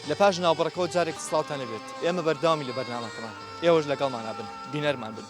لە پاش ناوبڕەکەوە جارێک سڵاوتان لێبێت ئێمە بەردەوامی لە بەرنامەکەمان ئێوەش لەگەڵمانا بن بینەرمان بن.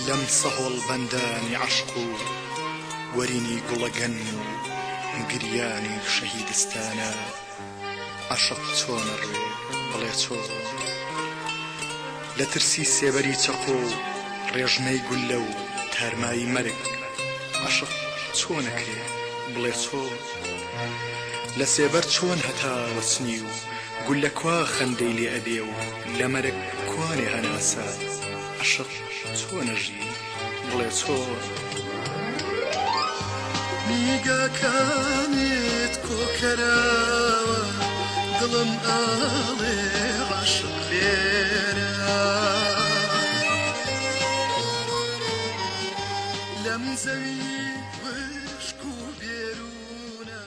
لەم سەهۆڵ بەندانی عەشق و وەرینی گوڵەگەنم و گریانی شەهیدستانە عەشق چۆن ئەڕوێ بڵێ چۆن لە ترسی سێبەری چەقۆ و ڕێژنەی گوللە و تارمایی مەرگ عەشق چۆن ئەکرێ بڵێ چۆن لە سێبەر چۆن هەتا وەچنی و گوللە کوا خەندەی لێ ئەبێ و لە مەرگ کوانێ هەناسە عەشق چۆن ئەژی بڵێ چۆن. نیگاکانت کۆکەرەوە دڵم ئەڵێ عەشق لێرە لەم زەوی وشک و بێروونە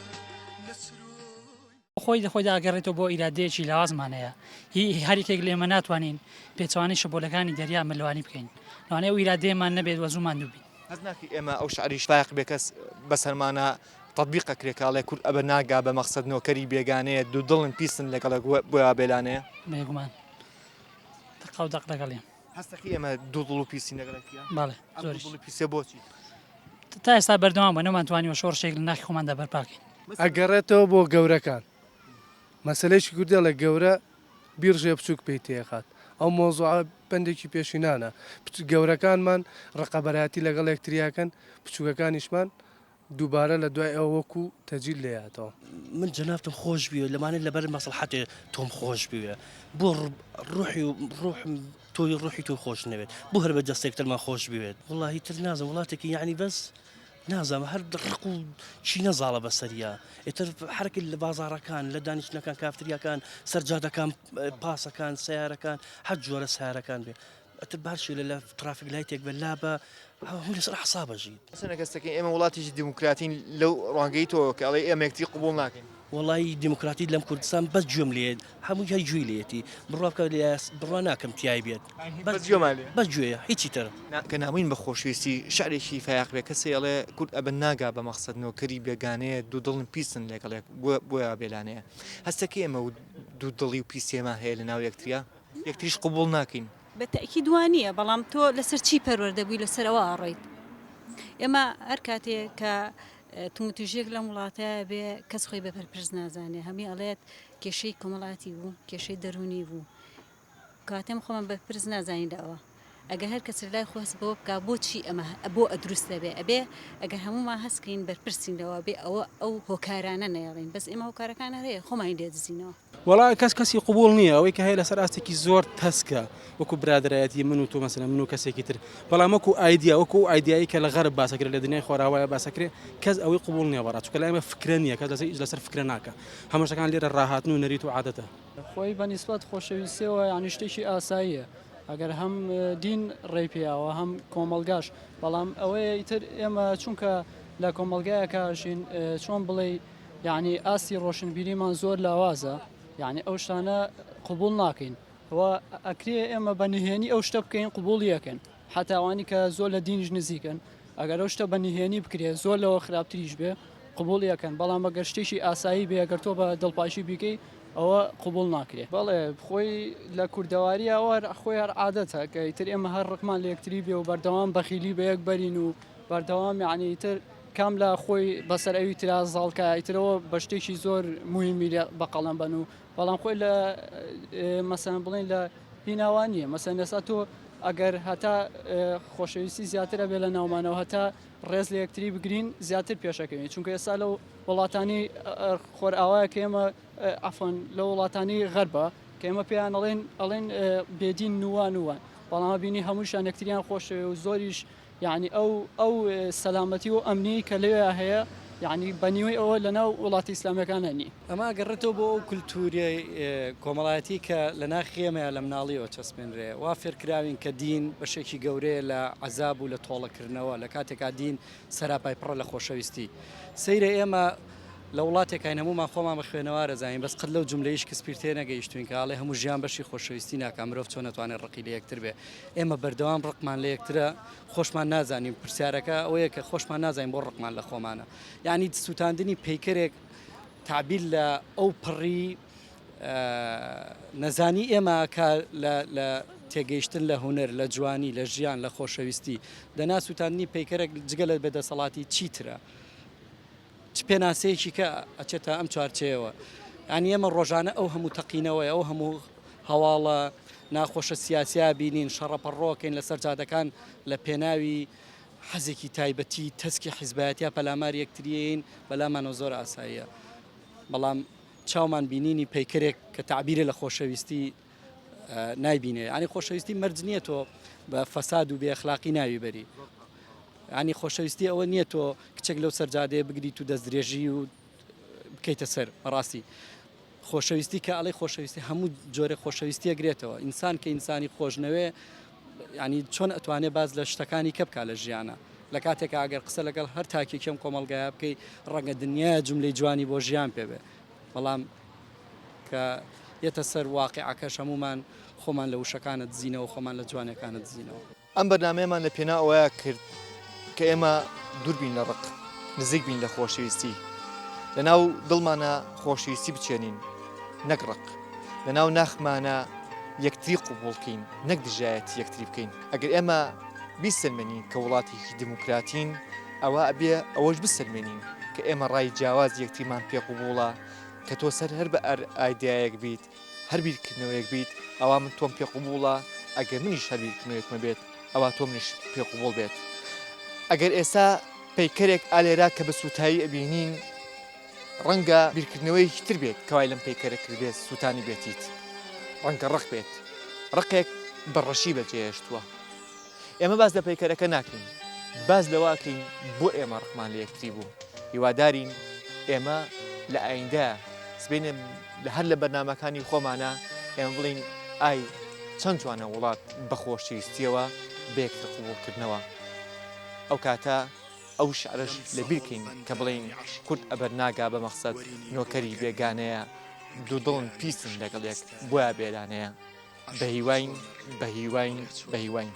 نەچرۆی. خۆی لە خۆیدا ئەگەڕێتەوە بۆ ئیرادەیەکی لاوازمان هەیە هی هەر یەکێک لە ئێمە ناتوانین پێچەوانەی شەپۆلەکانی دەریا ملوانی بکەین لەوانەیە ئەو ئیرادەیەمان نەبێت وە زوو ماندوو بین. هەست ناکەی ئێمە ئەو شعری فایەق بێکەس بەسەرمانا تەتبیق ئەکرێ کە ئەڵێ کورد ئەبە ناگا بە مەقسەد نۆکەری بێگانەیە دوودڵن پیسن لەگەڵ بۆیا بێلانەیە؟ بێگومان دەقاو دەق لەگەڵیم. هەست دەکەی ئێمە دوودڵ و پیسین لەگەڵ یەکتریا؟ بەڵێ ئەم زۆریش. دوودڵ و پیسیە بۆچی؟ تا ئێستا بەردەوام بووە نەمانتوانیوە شۆڕشێک لە ناخی خۆماندا بەرپا کەین. ئەگەڕێتەوە بۆ گەورەکان مەسەلەیەکی کوردی ئەڵێ گەورە بیڕژێ بچوک پێی تێخات ئەو مەوزوعە پەندێکی پێشینانە گەورەکانمان ڕقەبەرایەتی لەگەڵ یەکتریاکەن بچوکەکانیشمان دووبارە لە دوای ئەوە وەکو تەجیل لێیاتەوە. من جەنابتم خۆش بوێ لەمانەیە لەبەر مەسڵحەتێ تۆم خۆش بوێ بۆ ڕوحی و ڕوحم تۆی ڕوحی تۆی خۆش نەوێت بۆ هەر بە جەستێک ترمان خۆش بوێت وڵی تر نازم وڵاتێکی یعنی بەس نازانم هەر ڕق و چی نەزاڵە بەسەریا ئیتر حرکە لە بازارەکان لە دانیشتنەکان کافتریاکان سەرجادەکان پاسەکان سیارەکان هەر جۆرە سیارەکان بێ ئەتر باشی لە لە ترافیک لایتێک بە لا بە هەموو لەسەر حسابە ژیت. چەنە کەسەکەی ئێمە وڵاتێکی دیموکراتین لەو ڕوانگەی تۆوە کە ئەڵێی ئێمە یەکتری قبوڵ ناکەین. وەڵایی دیموکراتی لەم کوردستان بەس گوێم لێیە هەموو هەر گوێی لێیەتی بڕوا بکە لە بڕوا ناکەم تیای بێت بەس گوێمان لێیە. بەس گوێیە هیچی تر. نا کە نامۆین بە خۆشەویستی شعرێکی فایەق بێ کەسێ ئەڵێ کورد ئەبن ناگا بە مەخسەد نۆکەری بێگانەیە دوودڵن پیسن لەگەڵ یەک بۆیە بێلانەیە هەستەکەی ئێمە دوودڵی و پیسیەمان هەیە لەناو یەکتریا یەکتریش قبوڵ ناکەین. بە تەئکید وا نییە، بەڵام تۆ لەسەر چی پەروەردە بووی لەسەر ئەوە ئەڕۆیت. ئێمە هەر کاتێ کە توندوتیژیەک لەم وڵاتە بێ کەس خۆی بە بەرپرس نازانێ، هەمووی ئەڵێت کێشەی کۆمەڵاتی بوو، کێشەی دەروونی بوو. کەواتە ئێمە خۆمان بەرپرس نازانین لە ئەوە. ئەگەر هەر کەس لای خۆی هەست بەوە بکا بۆچی ئەمە بۆ ئەدروست دەبێ ئەبێ ئەگەر هەموومان هەست کەین بەرپرسین لەوە بێ ئەوە ئەو هۆکارانە نەیەڵین بەس ئێمە هۆکارەکان هەر هەیە خۆمانی لێ دزینەوە. وەڵا کەس کەسی قبوڵ نییە ئەوەی کە هەیە لەسەر ئاستێکی زۆر تەسکە وەکو برادەرایەتی من و تۆ مەسەلەن من و کەسێکی تر بەڵام وەکو ئایدیا وەکو ئەو ئایدیایی کە لە غەرب باسەکرێت لە دنیای خۆراوایە باسەکرێ کەس ئەوەی قبوڵ نییە بەڕا چونکە لای ئێمە فکرە نییە کەس لەسەر ئیش لەسەر فکرە ناکا هەموو شتەکان لێرە ڕاهاتن و نەریت و عادەتە. خۆی بە نیسبەت خۆشەویستیەوە یانی شتێکی ئاساییە ئەگەر هەم دین ڕێی پێیاوە هەم کۆمەڵگاش بەڵام ئەوەیە ئیتر ئێمە چونکە لە کۆمەڵگایەکا ژین چۆن بڵێی یەعنی ئاستی ڕۆشنبیریمان زۆر لاوازە یەعنی ئەو شتانە قبوڵ ناکەین و ئەکرێ ئێمە بە نهێنی ئەو شتە بکەین قبوڵی ئەکەن حتا ئەوانی کە زۆر لە دینیش نزیکن ئەگەر ئەو شتە بە نهێنی بکرێ زۆر لەوە خراپتریش بێ قبوڵی ئەکەن بەڵام ئەگەر شتێکی ئاسایی بێ ئەگەر تۆ بە دڵپاکی بیکەی ئەوە قبوڵ ناکرێ. بەڵێ خۆی لە کوردەوارییەوە خۆی هەر عادەتە کە ئیتر ئێمە هەر ڕقمان لە یەکتری بێ و بەردەوام بەخیلی بە یەک بەرین و بەردەوام یعنی ئیتر کام لە خۆی بەسەر ئەوی ترا زاڵ کا ئیتر ئەوە بە شتێکی زۆر موهیمی لێ بە قەڵەم بەن و بەڵام خۆی لە مەسەلەن بڵێن لە. هیناوا نییە مەسەن ئێستا تۆ ئەگەر هەتا خۆشەویستی زیاتر ئەبێ لە ناومانەوە هەتا ڕێز لە یەکتری بگرین زیاتر پێشەکەوین چونکە ئێستا لەو وڵاتانی خۆرئاوایە کە ئێمە عەفوەن لە وڵاتانی غەربە کە ئێمە پێیان ئەڵێن ئەڵێن بێدین نووان نووان بەڵام بینی هەمووشیان یەکتریان خۆشەوێ و زۆریش یعنی ئەو ئەو سەلامەتی و ئەمنی کە لەوێ هەیە یعنی بە نیوەی ئەوە لەناو وڵاتی ئیسلامیەکانە نی. ئەمە ئەگەڕێتەوە بۆ ئەو کولتووری کۆمەڵایەتی کە لە ناخی ئێمەیا لە مناڵیەوە چەسپێنرێ. وا فێرکراوین کە دین بەشێکی گەورەیە لە عەزاب و لە تۆڵەکردنەوە، لە کاتێکا دین سەراپای پڕە لە خۆشەویستی. سەیرە ئێمە لە وڵاتێکاین هەموومان خۆمان بە خوێنەوار ئەزانین بەس قەت لەو جوملەی شکسپیر تێنەگەیشتوین کە ئەڵێ هەموو ژیان بەشی خۆشەویستی ناکا مرۆڤ چۆن ئەتوانێ ڕقی لە یەکتر بێ. ئێمە بەردەوام ڕقمان لە یەکترە خۆشمان نازانین پرسیارەکە ئەوەیە کە خۆشمان نازانین بۆ ڕقمان لە خۆمانە. یانی سوتاندنی پەیکەرێک تەعبیر لە ئەو پەڕی نەزانی ئێمە کە لە تێگەیشتن لە هونەر لە جوانی لە ژیان لە خۆشەویستی دەنا سووتاندنی پەیکەرێک جگە لە بێدەسەڵاتی چیترە چ پێناسەیەکی کە ئەچێتە ئەم چوارچەیەوە یعنی ئێمە ڕۆژانە ئەو هەموو تەقینەوەی ئەو هەموو هەواڵە ناخۆشە سیاسیا بینین شەڕەپەڕۆکەین لەسەر جادەکان لە پێناوی حەزێکی تایبەتی تەسکی حیزبایەتیا پەلامار یەکتریین بەلامانەوە زۆر ئاساییە بەڵام چاومان بینینی پەیکەرێک کە تەعبیرە لە خۆشەویستی نایبینێ ینی خۆشەویستی مەرج نییە تۆ بە فەساد و بێخلاقی ناوی بەری ینی خۆشەویستی ئەوە نییە تۆ کچێک لەو سەرجادەیە بگریت و دەستدرێژی و بکەیتە سەر بەڕاستی خۆشەویستی کە ئەڵێ خۆشەویستی هەموو جۆرە خۆشەویستیە گرێتەوە ئینسان کە ئینسانی خۆش نەوێ ینی چۆن ئەتوانێ باز لە شتەکانی کە بکە لە ژیانە لە کاتێکا ئەگەر قسە لەگەڵ هەر تاکێکی ئەم کۆمەڵگایە بکەی ڕەنگە دنیایە جوملەی جوانی بۆ ژیان پێ بێ بەڵام کە یەتە سەر واقیعەکەش هەموومان خۆمان لە وشەکانە دزینەوە خۆمان لە جوانەکانە دزینەوە. ئەم بەرنامەیەمان لە پێناو ئەوەیا کرد کە ئێمە دوور بین لە ڕق، نزیک بین لە خۆشەویستی، لە ناو دڵمانا خۆشەویستی بچێنین نەک ڕق، لە ناو ناخمانا یەکتری قبوڵ کەین نەک دژایەتی یەکتری بکەین. ئەگەر ئێمە بیسەلمێنین کە وڵاتێکی دیموکراتین، ئەوا ئەبێ ئەوەش بسەلمێنین کە ئێمە ڕای جیاوازی یەکتریمان پێ قبوڵە، کە تۆ سەر هەر بە ئایدیایەک بیت، هەر بیرکردنەوەیەک بیت، ئەوا من تۆم پێ قبوڵە، ئەگەر منیش هەر بیرکردنەوەیەکم هەبێت، ئەوا تۆ منیش پێ قبوڵ بێت. ئەگەر ئێستا پەیکەرێک ئا لێرە کە بە سووتاوی ئەبینین، ڕەنگە بیرکردنەوەیەکی تر بێت کە وای لەم پەیکەرە کردبێت سووتانی بێتیت. ڕەنگە ڕق بێت. ڕقێک بە ڕەشی بەجێهێشتووە. ئێمە باس لە پەیکەرەکە ناکەین، باس لەوە ئەکەین بۆ ئێمە ڕقمان لە یەکتری بوو. هیوادارین ئێمە لە ئایندە سبەینێ لە هەر لە بەرنامەکانی خۆمانە ئێمە بڵێین ئای چەند جوانە وڵات بە خۆشەویستیەوە بە یەکتر قبوڵکردنەوە. ئەو کاتە ئەو شعرەش لە بیر کەین کە بڵێین کورد ئەبەر ناگا بە مەخسەد نۆکەری بێگانەیە دوودڵن پیسن لەگەڵ یەک بۆیە بێلانەیە. بەهیواین بەهیواین بەهیواین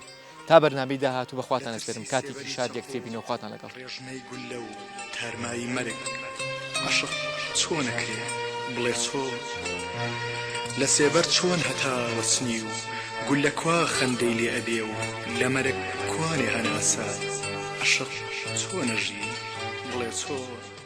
تا بەرنامەی داهاتوو بە خواتان ئەسپێرم کاتێکی شاد یەکتری بینەوە خواتان لەگەڵ. ڕێژنەی گوللە و تارمایی مەرگ عەشق چۆن ئەکرێ بڵێ چۆن لە سێبەر چۆن هەتا وەچنی و گوللە کوا خەندەی لێ ئەبێ و لە مەرگ کوانێ هەناسە عەشق چۆن ئەژی بڵێ چۆن.